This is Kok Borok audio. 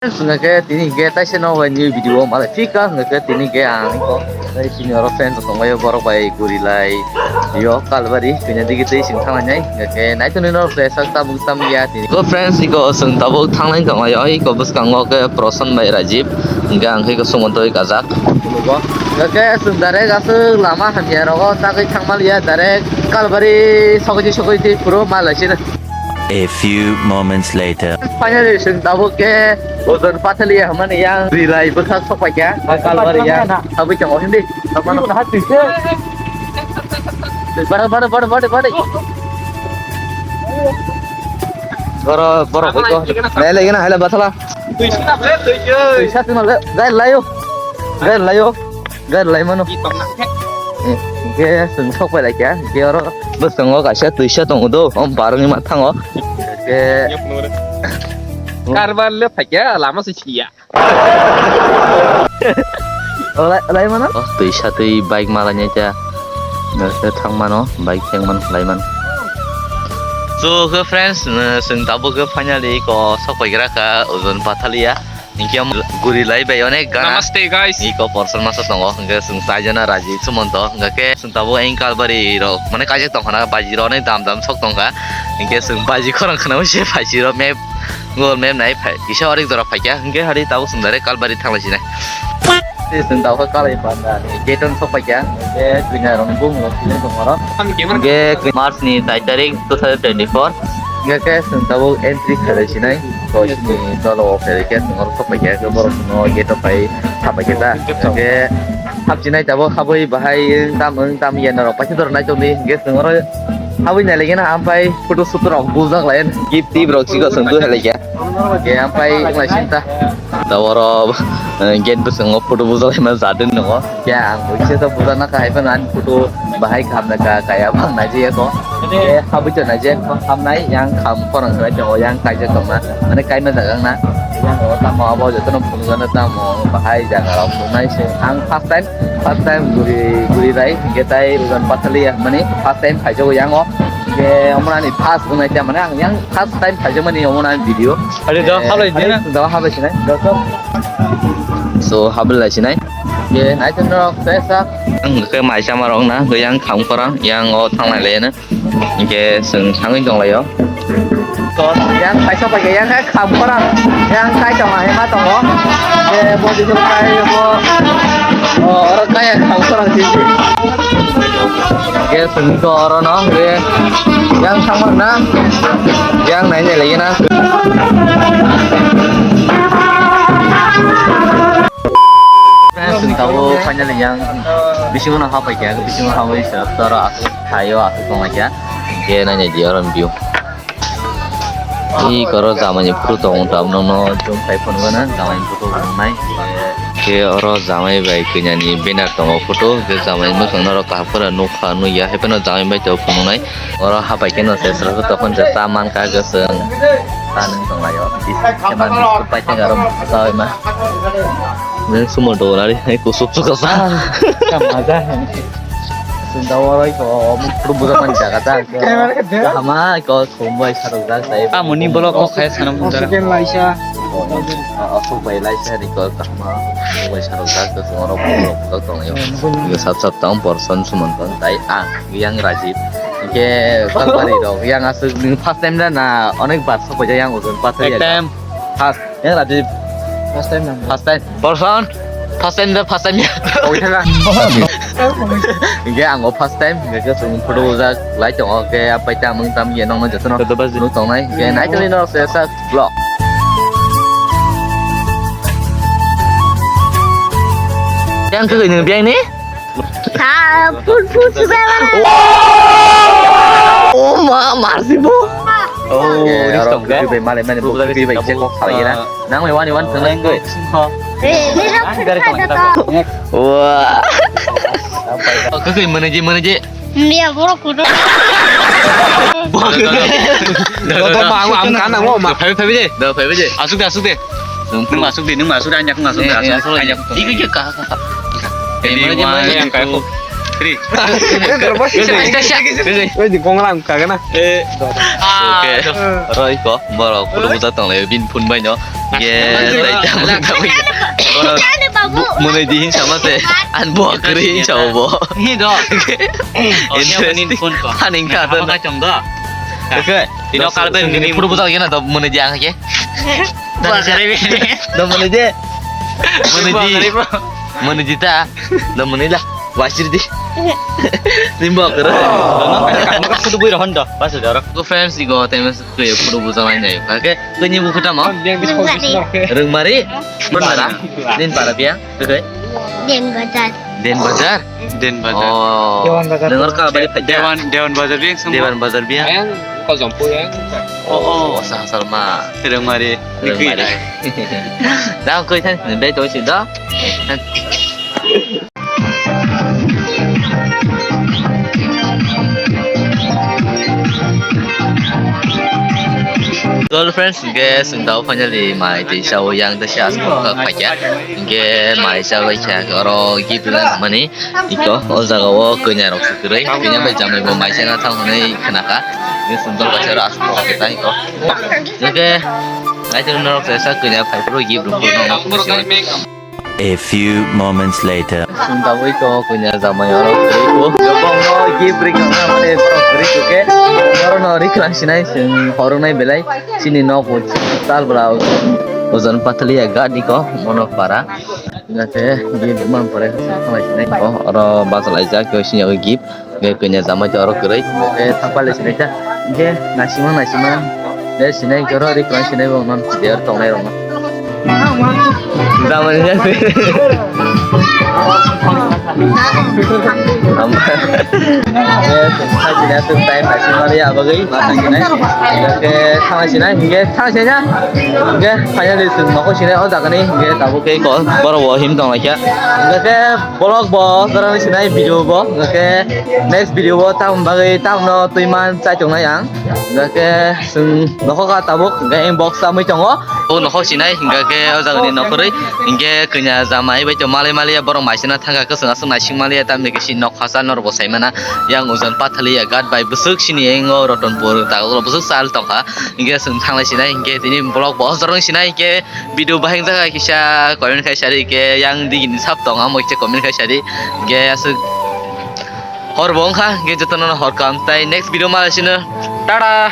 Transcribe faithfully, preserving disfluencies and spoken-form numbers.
Hwnkhe tini hwnkhe taisa no bai new video o malai phika hwnkhe tini hwnkhe ang tei chini oro friends rok tongbaio borok bai guri lai yo kalbari kanya digi tei sing thang nai hwnkhe naitu nino rok sak tabuk tam ya tini. Go friends iko sung tabuk thang nai tong lai iko bwskango khe Proson bai Rajiv hwnkhe ang khe iko sumon toi kajak. Hwnkhe sung direct aswk lama hamya rogo tagwi thang maliya direct kalbari sokoi sokoi twi phuru malai sino. A few moments later. Finally, chwng tabuk khe Ojon Pathalia hwnmani yang rilai bwkhak sok paikha. Kalbari yang habwi tongo hindi. Bada, bada, bada, bada, bada. Boro, boro, boro. Lai, lai, gana, hai, lai, bathala. Tuisa tungna le, gai layo. Gai layo. Gai lai mano. Hwnkhe chwng sok pai lai kha. Hwnkhe oro bwskango kaisa twisa tongo do. Om baroni ma thango. Hwnkhe Karbar le phaikha lama se siya. Lai, lai mano? Oh, twisa twi bike malai nai ta. Nase thang mano, bike thang mano, lai mano. So, khe friends, chwng tabuk khe finally ko sok pai gra kha Ojon Pathalia. Hinkhe guri lai bai onek gana. Namaste, guys. Iko porson masa tongo, hinkhe chwng chaijana Raji Sumonto, hinkhe chwng tabuk ang kalbari rok, mane kaijak tongkhana, baji rok onek dam dam sok tongkha, hinkhe chwng baji khorang khana se baji rok map, Google Map nai phai, kisa onek jora phaikha, hinkhe hari tabuk chwng direct kalbari thanglai sinai. Tei chwng tabuk kalai panda ni gate on sok phaikha, hinkhe twina rok bung rok tongmaro. Hinkhe March ni tai tarik two thousand twenty-four. Hinkhe khe chwng tabuk entry khailai sinai. Koisni dolo o khailai khe chwng oro sok paikha khe borok chwngno gate o pai sapai khe ta. Hinkhe hapchinai tabuk habwi bahai wng tam wng tam ya norok paisa doro nai tongdi. Hinkhe chwng oro habwi nai lai khe na ampai photo shoot rok bujak lai gift tip rok chikon chwng twi hai lai khe. Hinkhe ampai wng lai sin ta. Ta oro gate bwskango photo bujak laima jadwng nungo. Ya, ang buise to buja na kahai phano ani photo bahai kaham na ka, kaya bang na je ko. Eh, habui to na je ko, ham nai yang kham khorang khlai to yang kaija tong na. Mane kaima jaga na. Yang o tamo abo joto no phunukgana tamo bahai jaga rok phunuknai se. Ang first time, first time guri, guri bai, hinkhe tai Ojon Pathalia mani first time phaijago yang o. Hinkhe omo ani first wngnai ta mane ang yang first time phaijakmani omo ani video. Hari do, eh, halai hari dina. Do halai sinai. Do so. So, habri lai sinai. Ye, nai tong rok, tesa. Ang ke mai sama rok na, ke yang kham khorang, yang o thang lai le na. Ke seng thangwi tong lai o. To, yang kaisa pai ke, yang kai kham khorang, yang kai tong hai ma tong o. Ye, bo di kai bo. O, oro kai kham khorang sih. Ke seng to oro no, ke yang thang na, yang nai nai lai na. Friends, chwng tabuk finally yang bisingo no hapai kha, bisingo hapai sa, toro aswk thaio, aswk tonglaikha. Hinkhe nainai di oro view. Ih, oro jamani photo tongo, tabuk nokno zoom khai phunukgana, jamani photo phunuknai. Hinkhe oro jamai bai kanyani banner tongo photo, hinkhe jamani mwsang norok kaham kheno nukha nukya, haiphano jamai bai tongo phunuknai. Oro hapai khe no se sraswk tokon se ta man ka kwchwng. Ta nwng tong lai o. Biscuit khe man biscuit pai thang aro bwsa bai ma. Nwng sumo dora ri hai kusuk suka sa. Ka maja hai. Sunda oro ko mukru buka man jaga ta. Kahama ko sumbai sarok jak sai. Amoni bolo ko khai sanam dara. Oxygen laisa. Aswk bai laisa ni ko kahama. Sumbai sarok jak to oro buka tong lai o. Sap sap tang porson suman tong tai ang. Yang Rajiv. Hinkhe Kalbari rok yang aswk nwng first time da na onek bar sok paijak yang Ojon Pathalia. First time. First. Yang Rajiv. First time nang. First time. Porson. First time da first time ya. Oke na. Hinkhe ang o first time hinkhe chwng photo bujak lai tongo hinkhe apai tamung tam ye nokno jotono. Joto basi. Nuk tongnai hinkhe nai tongwi norok se sak vlog. Yang kwrwi nwng biyang ni? Sa, phun, phun, sibela. Oh, ma, marsi bo. Oh, eh, oro tong ke? Kwtwi bai malai mani bo kwtwi bai je kok salai na. Nang mai wani wan thang lai koi. Eh, ni rok phun sa da to. Wah. Kwtwi mani je, mani je. Mia borok kudu. Dodo ma ang ang kan ang ma. Phai phai je. Do phai je. Asuk de asuk de. Nung asuk de nung asuk de anyak nung asuk de asuk. Anyak. Iki iki ka ka. Ini yang kayak. Tri. Woi di kong lang ka na. Eh. Ah. Roi ko borok kudu buta tong le bin phun bai no. Ye, tai tamo tamo ya. Bono bu-, mwnwi di hin sama te. An bo kwrwi hin sama bo. Hi do. Interesting. Haning ka to. Oke. Ino kal ben ni puru buta gena do mwnwi di ang ke. Ba kare bi. Do mwnwi di. Mwnwi di. Mwnwi di ta. Do mwnwi la. Wasir di. Rimbo kare. Maka kudu bui rohon do. Pas do. Go friends, igo temes. Kaya photo bujalai nai. Oke, kanya buku tamo? Rwngmari? Para? Din para biya? Oke. Den Bazar. Den Bazar? Den Bazar. Oh. Dewan Bazar. Dengar ka bali phaida? Dewan, Dewan Bazar biya sama. Dewan Bazar biya? Yang ko jompo yang. Oh, oh. Wasa Salma. Rwngmari. Rwngmari. Dah koi than, dah to si dah. Hello friends, hingke chwng tabuk finally mai twi chao yang tei se aswk kha paikha. Hingke mai chabai kha oro gift rwna mani iko o jaga o kanya rok se kwrwi kanya bai jamai bo mai chana thang hwnwi khna kha. Hingke chwng dol kaisa oro aswk kha tai iko. Hingke nai twi norok se sa kanya phai phuru gift rok rwna. A few moments later. Chwng tabui to kanya jamai oro kwrwi ko. Gabang no gift rikha na mane borok kwrwi ko ke. Oro no rikha sinai chwng horong nai belai. Chini nok bo tal bla ojon patali ya gadi ko mono para. Nate gift man pore khalai sinai ko. Oro basalai jak ko sini gift. Hingke kanya jamai tei oro kwrwi. Hingke thangpale sinai ta. Hingke naisingma naisingma. Hingke sinai hingke oro ri kwrwng sinai bo man player tongnai rok no. Jamani ya. Am-, hingke thangsinai aswk time naisingma ri abagwi ma thangsinai. Hingke thangsinai hingke thangsinai. Hingke finally chwng nogo sinai o jaga ni hingke tabuk khe kol borok bo him tong lai kha. Hingke Vlog bo, jorani sinai video bo, hingke next video bo tamoni bagwi tamno twi man chai tongnai ang. Hingke chwng nokho ka tabuk, hingke box tamwi tongo. O nokho sinai, hingke o jagani nokhorwi, hingke kanya jamai bai to malai maliya borok maisana thangka kwchwng aswk naising maliya tamni kisi nok hachal norok bo saimana. Yang ojon pathaliya gat bai bwswk sini engo Rotonpur tagok bwswk chal tongkha. Hingke chwng thanglai sinai, hingke tini vlog bo jorong sinai, hingke Video bahai wngkha kisa comment khai sadi ke yang digi ni sap tong amo kisa comment khai sadi ke aswk hor bo wngkha ke jotono hor kam tai next video ma sino tara.